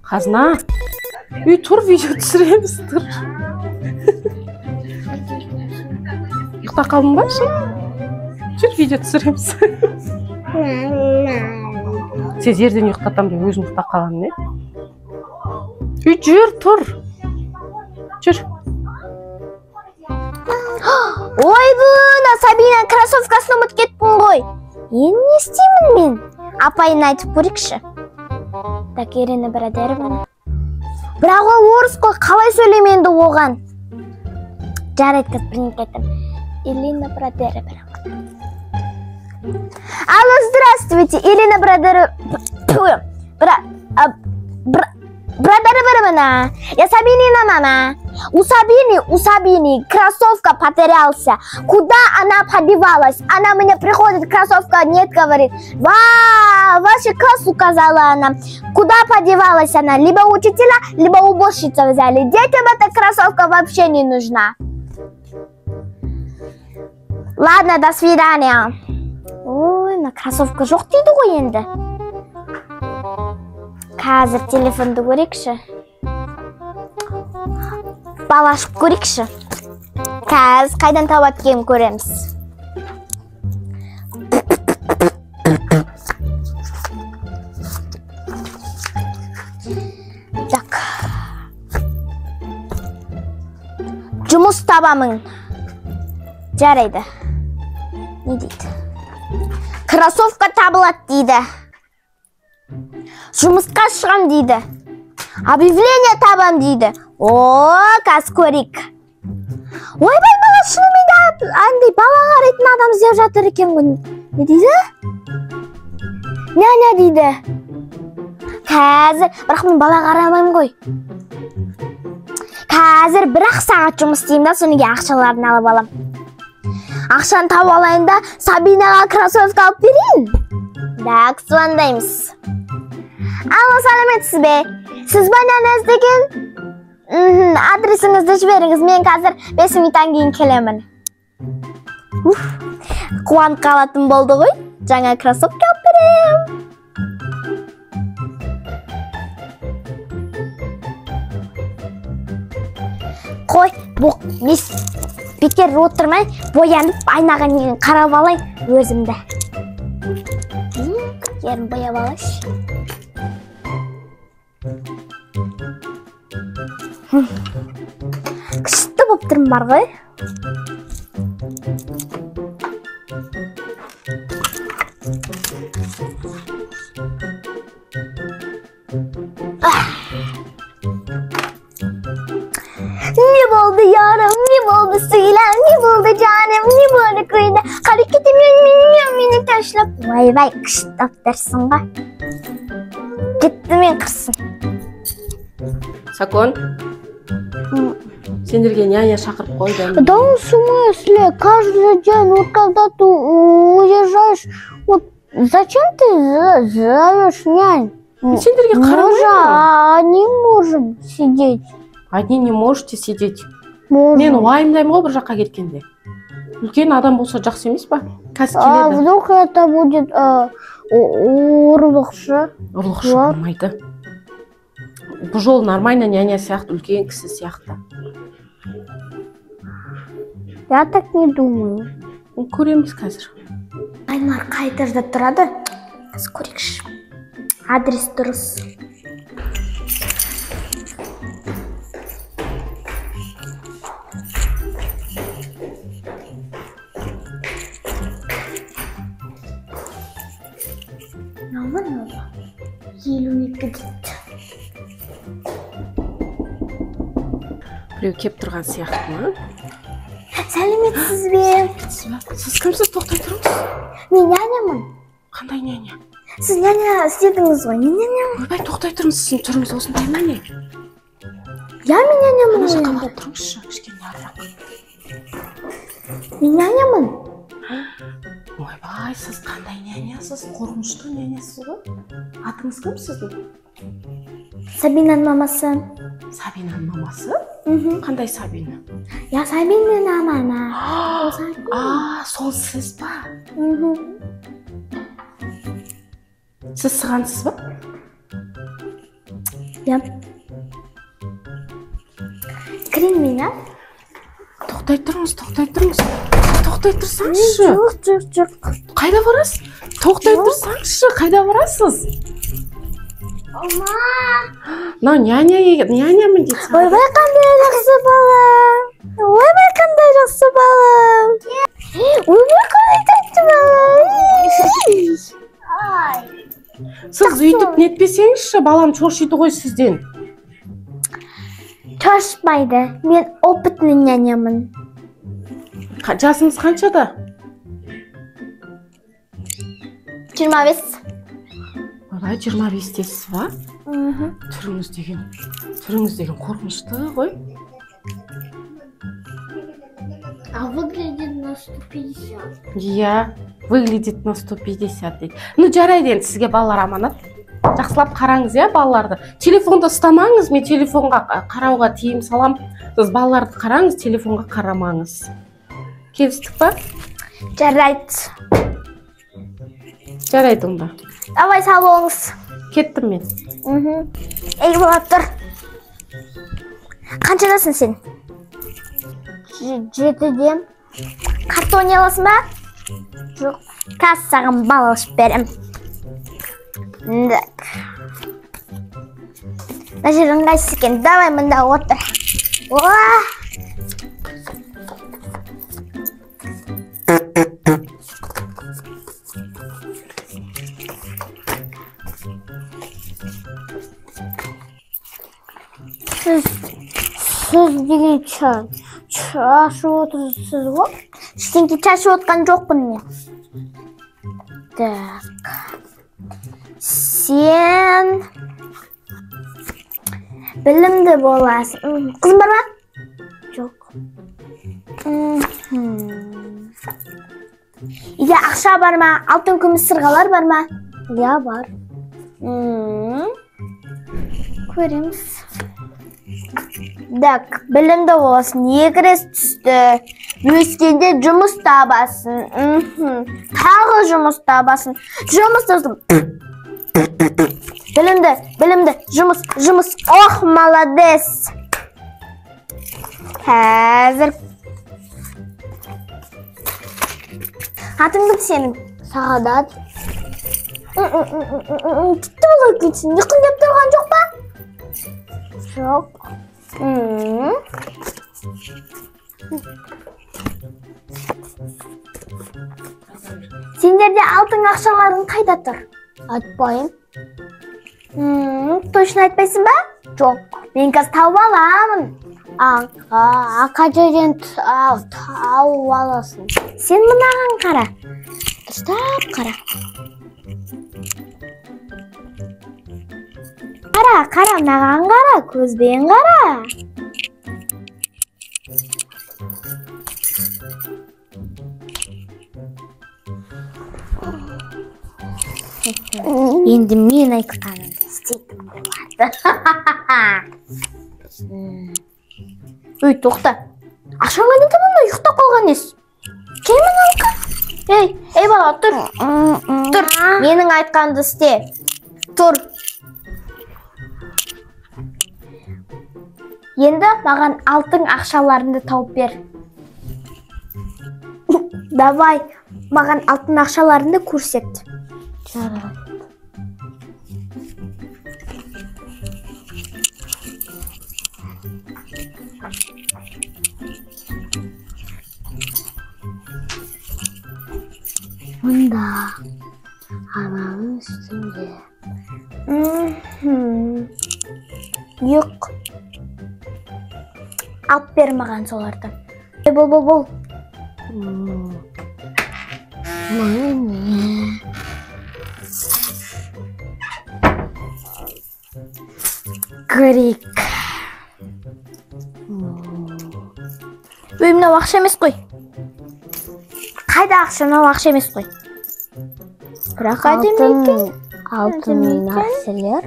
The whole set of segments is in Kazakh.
Қазына. Үй, тұр, видео түсіреміз, тұр. Ұйықтап қалдың ба, шын? Жүр, видео түсіреміз. Сен жерден ұйықтатам деп өзің ұйықтап қалған, не? Үй, жүр, тұр. Жүр. Ойбу, мына Сабина кроссовкасын ұмытып кеттім ғой. Енді не істеймін мен? Апайына айтып көрейікші. Так, Ирина Бродеровна. Бірақ ол орыс қой, қалай сөйлеймін енді оған? Жарайды, қазір бірдеңе айтамын. Ирина Бродерова. Алло, здравствуйте, Ирина Бродерова. Бродерова. Я Сабинина мама. У Сабины кроссовка потерялся. Куда она подевалась? Она мне приходит, кроссовка нет, говорит. Вау, вашу класс указала она. Куда подевалась она? Либо учителя, либо уборщица взяли. Детям эта кроссовка вообще не нужна. Ладно, до свидания. Ой, на кроссовка жоқ дейді ғой енді. Қазір телефонды көрейікші. Бал ашып көрейікші. Қазір қайдан табады екенін көреміз. Так. Жұмыс табамын. Жарайды. Не дейді? Кроссовка табылады дейді. Жұмысқа шығам дейді. Объявление табам дейді. О, қазір көрейік. Ойбай, бала шынымен де андай бала қарайтын адам іздеп жатыр екен ғой. Не дейді? Няня дейді. Қазір, бірақ мен бала қарамаймын ғой. Қазір бір-ақ сағат жұмыс істеймін да, содан кейін ақшаларын алып алам. Ақшаны тауып алайын да, Сабинаға кроссовка алып берейін. Так, звондаймыз. Алло, сәлеметсіз бе? Сіз ба няня іздеген? Адресіңізді жіберіңіз, мен қазір 5 минуттан кейін келемін. Уф, қуанып қалатын болды ғой. Жаңа кроссовка алып берем. Қой, бұл бекер отырмай, боянып айнаға дейін қарап алайын өзімді. Ерін бояп алайыншы. Күшті болып тұрмын бар ғой. Не болды ярым, не болды сөйлем, не болды жаным, не болды күйді. Қалай кетемін мені ташлап. Ойбай, күшті болып тұрсың ғой. Кетті мен қырсын. Сакон, сендерге няня шақырып қойдым. Да в смысле? Каждый день, вот когда ты уезжаешь, вот зачем ты зовешь нянь? Сендерге Мы же қарамаймын. одни можем сидеть. Одни не можете сидеть. Можем. Мен уайымдаймын ғой бір жаққа кеткенде. Үлкен адам болса жақсы емес па? Қазір А келеді. вдруг это будет ұрлықшы? Ұрлықшы Бар. болмайды. Бұл жолы нормально няня сияқты, үлкен кісі сияқты. Я так не думаю. Көреміз қазір. Аймар қай этажда тұрады? Қазір көрейікші. Адрес дұрыс. Мынау ма? 52 дейді. Біреу кеп тұрған сияқты ма? Сәлеметсіз бе? Сіз кімсіз? Тоқтай тұрыңыз. Мен нянямын. Қандай няня? Сіз няня істедіңіз ғой. Мен нянямын. Ойбай, тоқтай тұрыңыз. Сіздің түріңіз осындай ма не? Я мен нянямын. Ана жаққа енді. барып тұрыңызшы, кішкене арырақ. Мен нянямын. Ойбай, сіз қандай нянясыз? Қорқынышты нянясыз ғой. Атыңыз кім сіздің? Сабинаның мамасы. Сабинаның мамасы? Қандай Сабина? Я Сабинаның мама. А, сол сіз ба? Сіз сығансыз ба? Иә. Кірейін мен, а? Тоқтай тұрыңыз, тоқтай тұрыңыз. Тоқтай тұрсаңызшы. Жоқ, жоқ, жоқ. Қайда барасыз? Тоқтай тұрсаңызшы, қайда барасыз? Ама. Мынау няня нянямын дейді. Ойбай, қандай жақсы бала. Ойбай, қандай жақсы бала. Ойбай, қандай тәтті бала. Сіз өйтіп нетпесеңізші, балам шошиды ғой сізден. Шошпайды. Мен опытный нянямын. Жасыңыз қаншада? 25. Ойбай, 25-тесіз ба? Түріңіз деген қорқынышты ғой. А выглядит на 150. Иә, выглядит на 150 дейді. Ну, жарайды енді, сізге балалар аманат. Жақсылап қараңыз, иә, балаларды. Телефонды ұстамаңыз, мен телефонға қарауға тыйым салам. Сіз балаларды қараңыз, телефонға қарамаңыз. Келістік па? Жарайды. Жарайды онда. Давай, сау болыңыз. Кеттім мен. Ей, бала, тұр. Қаншадасың сен? 7-де. Картон аласың ба? Жоқ. Қазір саған бал алып берем. Так. Мына жер ыңғайсыз екен. Давай мында отыр. О! Сіз деген шашып отырсыз ғой? Ештеңке шашып отқан жоқпын мен. Так. Сен білімді боласың. Қызың бар ма? Жоқ. Үйде ақша бар ма? Алтын күміс сырғалар бар ма? Иә, бар. Көреміз. Так, білімді боласың, 2 рет түсті. Өскенде жұмыс табасың. Тағы жұмыс табасың. Жұмыс табасың. Білімді, білімді, жұмыс, жұмыс. Ох, молодец. Қазір. Атың кім сенің? Сағадат. Тіпті бала екенсің. Ұйқың келіп тұрған жоқ па? Жоқ. Сендерде алтын ақшаларың қайда тұр? Айтпаймын. Точно айтпайсың ба? Жоқ. Мен қазір тауып аламын. Қай жерден тауып аласың? Сен мынаған қара. Дұрыстап қара. Қара, қара, мынаған қара, көзбен қара. Енді мен айтқанымды істейтін болады. Ой, тоқта. Ақшаң қайдан табылмай, ұйықтап қалған ес. Кел мынаны. Ей, ей бала, тұр. Тұр, менің айтқанымды істе. Тұр. Енді маған алтын ақшаларыңды тауып бер. Давай, маған алтын ақшаларыңды көрсет. Жарайды. Мында, ананың үстінде. Yok. Алып бер маған соларды. Бол, бол, бол. Міне. Көрейік. Ой, мынау ақша емес қой. Қайда ақша? Мынау ақша емес қой. Бірақ Әдемі екен. алтын Әдемі екен. нәрселер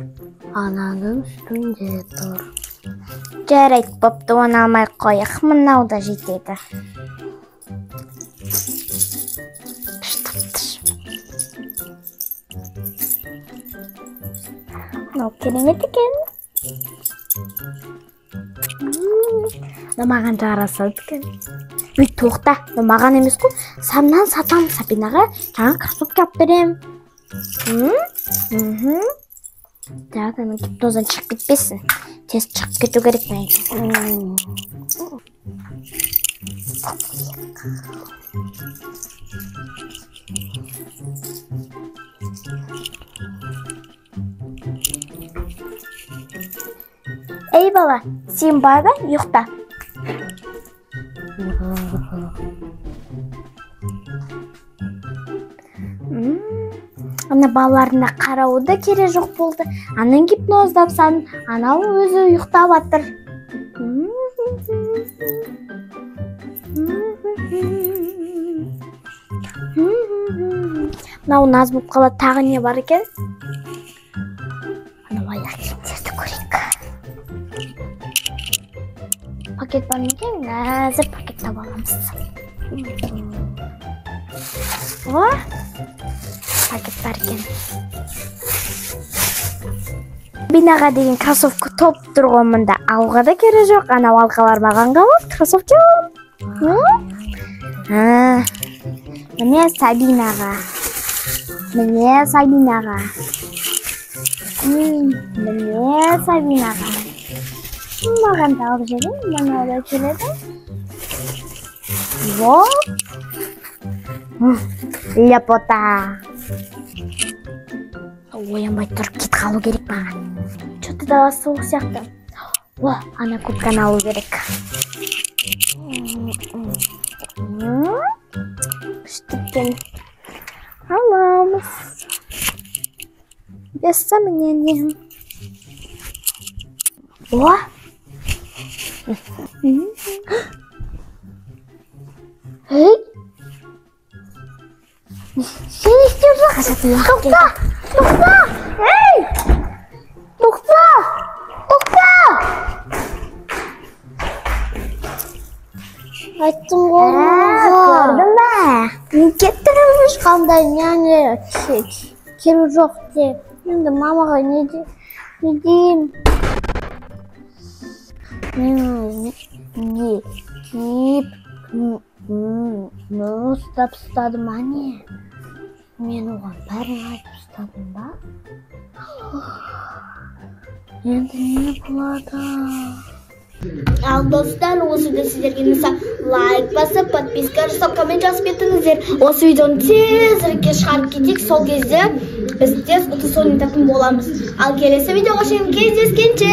ананың үстінде тұр. Жарайды, бопты, оны алмай қояйық. Мынау да жетеді. Мынау керемет екен. Маған жарасады екен. Үй, тоқта, маған емес қой. Самнан сатам, Сабинаға жаңа кроссовка алып берем. Так, ана гипноздан шығып кетпесін. Тез шығып кету керек мен. Ей бала, сен бар да ұйықта. Ана балаларына қарауы да керек жоқ болды. Аның гипноздап сан, анау өзі ұйықтап жатыр. Мынау наз болып қалады, тағы не бар екен? Анау аяқ киімдерді көрейік. Пакет бар ма екен? Әзір пакет таба аламыз. О, пакет бар екен. Бинаға деген кроссовка топ тұр ғой мында. Алуға да керек жоқ. Анау алқалар маған қалады, кроссовка аламын. Міне Сабинаға. Міне Сабинаға. Міне Сабинаға. Маған да алып жіберейін, мынау да келеді. Вот. Лепота. Оянбай тұрып кетіп қалу керек маған. Чё-то дала суық сияқты. О, ана куртканы алу керек. Күшті екен. Аламыз. Без сомнения. О! Эй! Сен не істеп жүрсің? Тоқта! Тоқта! Эй! Тоқта! Тоқта! Айттым ғой мамаға. Көрдің бе? Мен кеттім ешқандай няня керек жоқ деп. Енді мамаға не деймін? Мен өзіме киіп ұстап ұстадым, әне. Мен оған бәрін айтып ұстадым ба? Енді не болады? Ал достар, осы видео сіздерге ұнаса лайк басып, подписка жасап, коммент жазып кетіңіздер. Осы видеоны тезірек шығарып кетейік, сол кезде біз тез ұтыс ойнататын боламыз. Ал келесі видеоға шейін кездескенше!